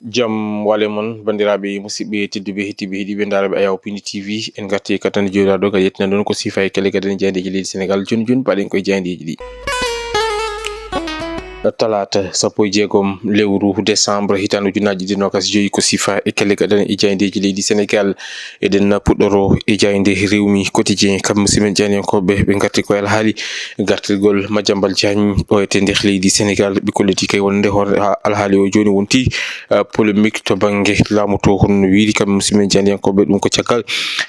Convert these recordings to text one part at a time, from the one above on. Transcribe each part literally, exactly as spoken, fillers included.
Jam wale mon, banndiraaɓe musidɓe tedduɓe, heɗiiɓe, heɗiiɓe ndaarɓe Ayaw Pindi T V. En ngarti e kattan jooɗaaɗo, kadi yettina ɗon ko sifa e kelle gadani jaayndeeji leydi Senegal. Jooni jooni, mbaɗen koye jaayndeeji ɗi. Talaata sappo e jeegom lewru décembre, hitaande ujunaaji ɗiɗi e noogas e joyi, ko sifa e kelle gadani e jaayndeeji leydi Senegal. Eɗen puɗɗoro e jaaynde Rewmi Quotidien, kam musidɓe jaayndiyankooɓe, ɓe ngarti koye alhaali gartirgol Madiambal Diagne ɗo e nder leydi Senegal. Ɓe kolliti kay wonde hoore alhaali o jooni wonti, uh, polémique to bannge laamu to, hono no wiiri kam musidɓe jaayndiyankooɓe. Ɗum ko caggal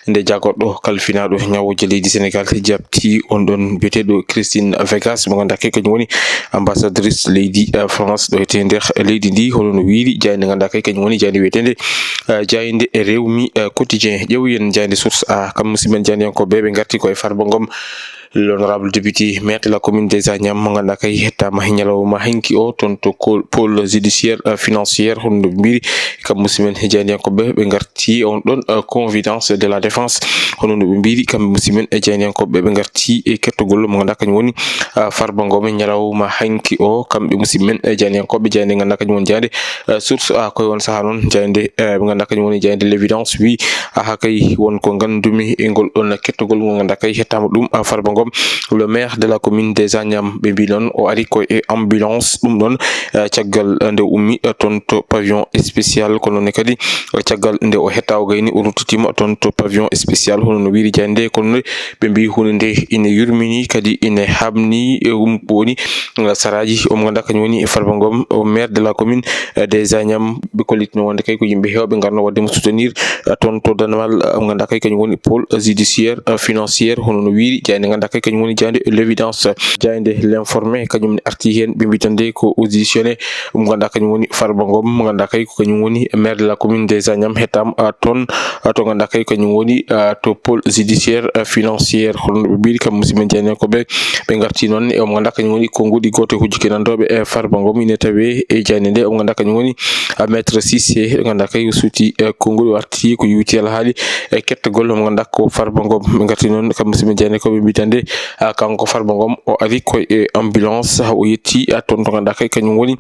nde jaagorɗo kalfinaaɗo ñawooje leydi Senegal jaɓti on ɗon biyeteeɗo Christine Vegas, mo ngannduɗaa kay kañum woni ambassadrice leydi, uh, France ɗo e nder leydi ndi, hono no wiiri jaaynde ngannduɗaa kay kañum woni jaaynde wiyeteende, uh, jaaynde Rewmi, uh, Quotidien. Ƴeewen jaaynde Source A, kam musidɓe jaayndiyankooɓe, ɓe ngarti koye Farba Ngom, l'honorable député maire de la commune des Agnam, mo ngannduɗaa kay hettaama e ñalawma hanki o toon to ko-, pôle judiciaire, euh, financière, hono no ɓe mbiri kam musidɓe jaayndiyankooɓe, ɓe ngarti on ɗon, euh, confidence de la défense, hono no ɓe mbiri kam musidɓe jaayndiyankooɓe, ɓe ngarti e kettogol mo ngannduɗaa kañum woni, euh, Farba Ngom e ñalawma hanki o. Kamɓe musidɓe jaayndiyankooɓe, jaaynde ngannduɗaa kañum woni jaaynde, euh, Source A, koye on sahaa noon jaaynde, euh, ɓe ngannduɗaa kañum woni jaaynde L'Évidence wi, aha kay, won ko nganndumi e ngol ɗon kettogol ngol ngannduɗaa kay hettaama ɗum, ah, Farba Ngom, le maire de la commune des Agnam. Ɓe mbi noon o ari ko e ambulance. Ɗum ɗon, eh, caggal, eh, nde ummi, eh, toon to pavillon spécial, kono ne kadi, eh, caggal nde o hetta o gayni, o ruttitiima toon to pavillon spécial, hono no wiiri jaaynde. Kono ne ɓe mbi huunde nde ine yurmini, kadi ine haamni, e um woni, eh, saraaji, omo ngannduɗaa kañum woni Farba Ngom, o maire de la commune, eh, des Agnam. Ɓe kollitno wonde kay ko yimɓe heewɓe ngarno waɗde mo soutenir, eh, toon to Danamal, eh, mo ngannduɗaa kay kañum woni pôle, eh, judiciaire, eh, financière, hono no wiiri jaaynde ngannduɗaa kay kañum woni jaaynde L'Évidence. Jaaynde L'Informé kañum ne arti heen, ɓe mbitande ko auditionné mo ngannduɗaa kañum woni Farba Ngom, mo ngannduɗaa kay ko kañum woni maire de la commune des Agnam, hettaama, eh, toon, eh, to ngannduɗaa kay kañum woni, eh, to pôle judiciaire, eh, financière, hono no ɓe mbiri kam musidɓe jaayndiyankooɓe. Ɓe ngarti noon e omo ngannduɗaa kañum woni konnguɗi gooto e hujjuki nanndooɓe e Farba Ngom, ine tawee e jaaynde nde. Omo ngannduɗaa kañum woni, a, maître Cissé, ɓe ngannduɗaa kay o suuti, e, konnguɗi, o arti ko yuuti alhaali e kettogol omo ngannduɗaa ko Farba Ngom. Ɓe ngarti noon kam musidɓe jaayndiyankooɓe mbitande, a, kanko Farba Ngom o ari ko e ambulance, o yetti, a, toon to ngannduɗaa kay kañum woni,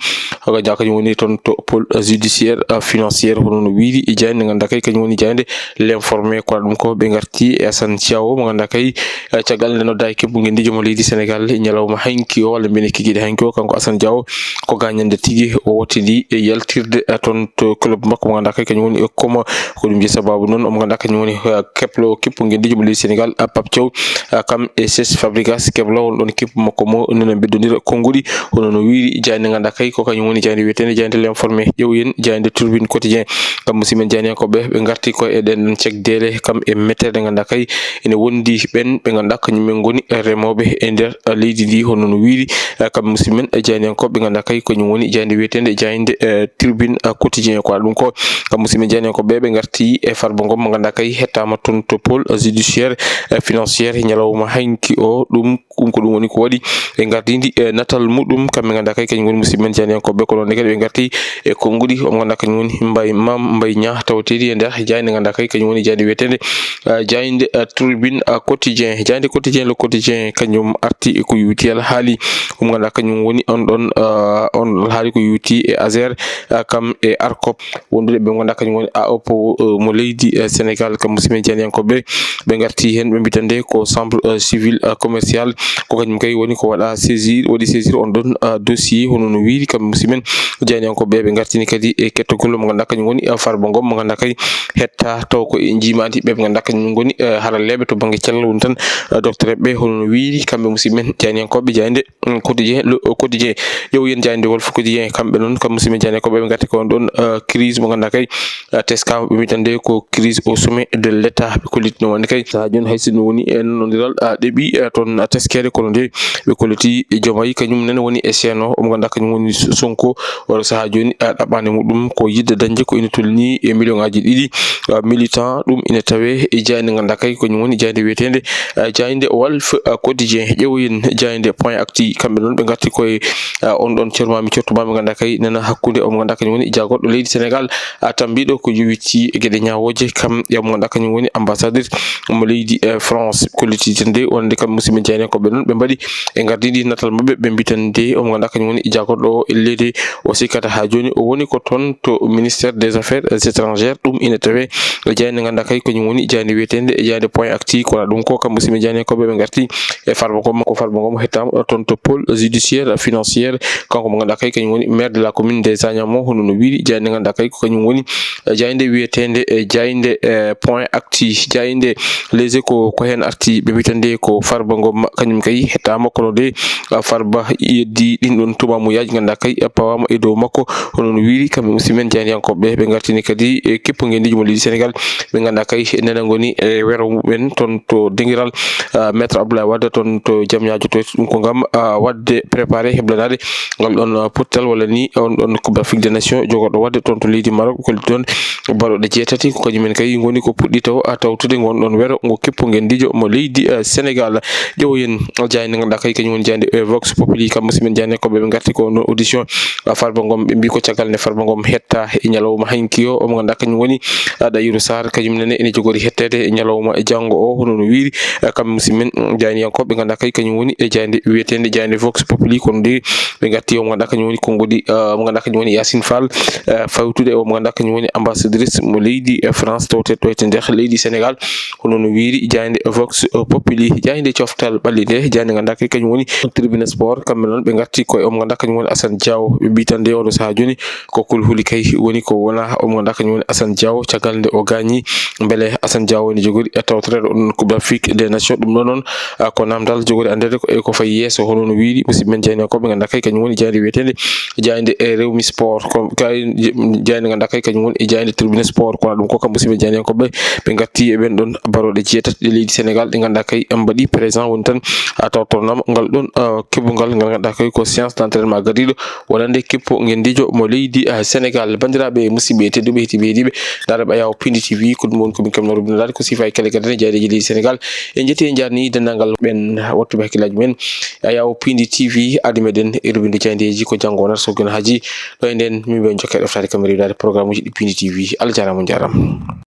o ngannduɗaa kañum woni toon to pôle judiciaire, a, financière, hono no wiiri e jaaynde ngannduɗaa kay kañum woni jaaynde L'Informé. Ko ɗum ko ɓe ngarti e Assane Diao, mo ngannduɗaa kay, eh, caggal nde noddaaki kebbo ngenndiijo mo leydi Senegal e ñalawma hanki o, walla mbiyeten kikiiɗe hanki o, kanko Assane Diao, ko ga ñande tigi o wottidi e yaltirde, eh, toon to club makko mo ngannduɗaa kay kañum woni e Como. Ko ɗum jeyi sababu noon omo ngannduɗaa kañum woni, eh, keplo, kebbo ngenndiijo mo leydi Senegal, eh, Pape Thiaw, eh, kam e Cesc Fabregas, keblo on ɗon kebbo makko mo nana mbeddondira konnguɗi, hono no wiiri jaaynde ngannduɗaa kay ko kañum woni jaaynde wiyeteende jaaynde L'Informé. Ƴeewen jaaynde Tribune Quotidien. Kam musidɓe jaayndiyankooɓe, ɓe ngarti ko e ɗen cekdeele, kam e metteeɗe ngannduɗaa kay ene wondi ɓen ɓe ngannduɗaa kañum en ngoni remooɓe e nder leydi ndi, hono no wiiri, eh, kam musidɓe jaayndiyankooɓe, ɓe ngannduɗaa kay kañum woni jaaynde wiyeteende jaaynde, eh, Tribune, eh, Quotidien. Ko ɗum ko kam musidɓe jaayndiyankooɓe, ɓe ngarti e Farba Ngom mo ngannduɗaa kay hettaama toon to pôle judiciaire, eh, financière ñalawma hanki o. Ɗum Ɗum ko ɗum woni ko waɗi ɓe ngartidi e natal muɗum, kamɓe ngannduɗaa kay kañum woni musidɓe men jaayndiyankooɓe. Ko noon ne kadi ɓe ngarti e konnguɗi, omo ngannduɗaa kañum woni Mbaye Mame Mbaye Niang, tawateeɗi e nder jaaynde ngannduɗaa kay kañum woni jaaynde wiyeteende, ah, jaaynde, ah, Tribune, ah, Quotidien. Jaaynde Quotidien, Le Quotidien, kañum arti e ko yuuti alhaali. Omo ngannduɗaa kañum woni on ɗon, ah, on alhaali ko yuuti e Azer, ah, kam e Arcop. Wondude ɓe ngannduɗaa kañum woni A O P O, eh, mo leydi, eh, Senegal, kam musidɓe jaayndiyankooɓe. Ɓe ngarti heen, ɓe mbitande ko chambre, eh, civil, eh, commercial, ko kañum kay woni ko waɗa saisir, waɗi saisir on ɗon, eh, dossier, hono no wiiri kam musidɓe jaayndiyankooɓe. Ɓe ngartini kadi e kettogol mo ngannduɗaa kañum woni, eh, Farba Ngom, mo ngannduɗaa kay hetta taw ko e njiimaandi ɓe, ɓe ngannduɗaa kañum ngoni, eh, haralleeɓe to bannge cellal woni tan, eh, docteur ɓe, hono no wiiri kamɓe musidɓe jaayndiyankooɓe. Jaaynde Mm, Quotidien, Le Quotidien. Ƴeewen jaaynde Walf Quotidien, kamɓe noon, kam musidɓe jaayndiyankooɓe, ɓe ngarti ko on ɗon, eh, crise mo ngannduɗaa kay, eh, teskaama, ɓe mbitande ko crise au sommet de l'État. Ɓe kollitno wonde kay sahaa jooni hay sinno woni e nanondiral, ah, ɗeɓi, eh, toon, ah, teskeede, kono nde ɓe kolliti e Diomaye, kañum nene woni e seeno, omo ngannduɗaa kañum woni Sonko. Oɗo sahaa jooni, ah, ɗaɓɓaande muɗum ko yiɗde dañde ko ina tolni e million ŋaaji ɗiɗi, ah, militant. Ɗum ina tawee e jaaynde ngannduɗaa kay ko kañum woni jaaynde wiyeteende, ah, jaaynde Walf, ah, Quotidien. Ƴeewen jaaynde Point Actu, kamɓe noon ɓe ngarti koye, ah, on ɗon cormaami, cortumaami ngannduɗaa kay nana hakkunde omo ngannduɗaa kañum woni jaagorɗo leydi Senegal, ah, tambiiɗo ko yowiti e geɗe ñawooje, kam e omo ngannduɗaa kañum woni ambassadeur mo leydi, eh, France. Kolliti nde on Nde kam musidɓe jeyaniyankooɓe noon, ɓe mbaɗi e ngardiiɗi natal maɓɓe, ɓe mbitan de omo ngannduɗaa kañum woni jagorɗo o e leydi o sikkata haa jooni o woni ko toon to ministère des affaires étrangères. Ɗum ina tawee e jaaynde ngannduɗaa kay kañum woni jaaynde wiyeteende e jaaynde point acti. Kono ɗum ko kam musidɓe jeyaniyankooɓe, ɓe ngarti e Farba Ngom. Ko Farba Ngom hettaama toon to pôle judiciaire financière, kanko mo ngannduɗaa kay kañum woni maire de la commune des Agnam. Hono no wiiri jaaynde ngannduɗaa kay ko kañum woni jaaynde wiyeteende e jaaynde point acti. Jaaynde Les Échos ko heen arti, ɓe mbitande ko Farba Ngom, kañum kay hettaama, kono de Farba yeddi ɗin ɗon tumaamuyaaji ngannduɗaa kay pawaama e dow makko. Hono no wiiri kamɓe musidɓe men jeyaniyankooɓe, ɓe ngartini kadi e kippu ngendiijo mo leydi Sénégal, ɓe ngannduɗaa kay nena ngoni e wero mumen toon to dingiral, ah, maître Abdoulaye Wade toon to Diamniadio. To ɗum ko ngam, ah, waɗde préparé heblanaade ngal ɗon, ah, pottal walla ni on ɗon Coupe d'Afrique des Nations jogorɗo waɗde toon to leydi Maroc. Ko ɗon baroɗe jeetati ko kañumen kay ngoni ko puɗɗi taw a tawtude ngon ɗon wero ngo kippu ngendiijo mo leydi, eh, Sénégal. Ƴeewoyen jaaynde ngannduɗaa kay kañum woni jaaynde, eh, Vox Populi, kam musidɓe men jeyaniyankooɓe, ɓe ngarti ko ɗon audition, ah, Farba Ngom. Ɓe mbi ko caggal nde Farba Ngom hetta e ñalawma hanki o, omo ngannduɗaa kañum woni, ah, Ɗayiru Sarr, kañum nene ene jogori hetteede e ñalawma e janngo o. Hono no wiiri, eh, kam musidɓe men, mm, jeyaniyankooɓe, ɓe ngannduɗaa kay kañum woni e jaaynde wiyeteende jaaynde Vox Populi, kono de ɓe ngarti omo ngannduɗaa kañum woni konngudi, eh, omo ngannduɗaa kañum woni Yacine Fall, eh, fawtude omo ngannduɗaa kañum woni ambassadrice mo leydi, eh, France, tawte ɗo e nder leydi Sénégal. Hono no wiiri jaaynde Vox Populi. Jaaynde coftal ɓalli nde, jaaynde ngannduɗaa kay kañum woni tribune sport, kamɓe noon ɓe ngarti koye omo ngannduɗaa kañum woni Assane Diao. Ɓe mbi tan de oɗo sahaa jooni ko kulhuli kay woni ko wona omo ngannduɗaa kañum woni Assane Diao, caggal nde o gaañi. Mbele Assane Diao woni jogori e tawtoreede on Coupe d'Afrique des Nations? Ɗum ɗo noon, ah, ko namdal jogori anndeede ko, e ko fayi yeeso. Hono no wiiri musidɓe men jeyaniyankooɓe, ngannduɗaa kay kañum woni jaaynde wiyeteende jaaynde, eh, Rewmi Sport. Ko kay jaaynde ngannduɗaa kay kañum woni e jaaynde tribune sport. Kono ɗum ko kam musidɓe jeyaniyankooɓe, ɓe ngarti e ɓen ɗon baroɗe jeetati ɗe leydi Sénégal, ɗe ngannduɗaa kay mbaɗi présent woni tan, ah, tawtornama ngal ɗon, ah, keɓungal ngal ngannduɗaa kay ko séance d'entraînement gardiiɗo wonande kippu ngendiijo mo leydi, ah, Sénégal. Banndiraaɓe musidɓe tedduɓe, heɗiiɓe, heɗiiɓe, ndaarɓe Ayaw Pindi T V, ko ɗum woni ko min keɓno rubindaade ko sifa e kele gadane jaayndeeji leydi Sénégal. En njetti, en njaarni denndaangal ɓen wattuɓe hakkillaaji men. Ayaw Pindi T V, adii meɗen e rubinde jaayndeeji ko janngo wonata so gona haaji. Ɗo e nden, min mbiyan jokkere ɗoftaade kam rewdaade programme uji ɗi Pindi T V. Allah jaaraama, on njaaraama.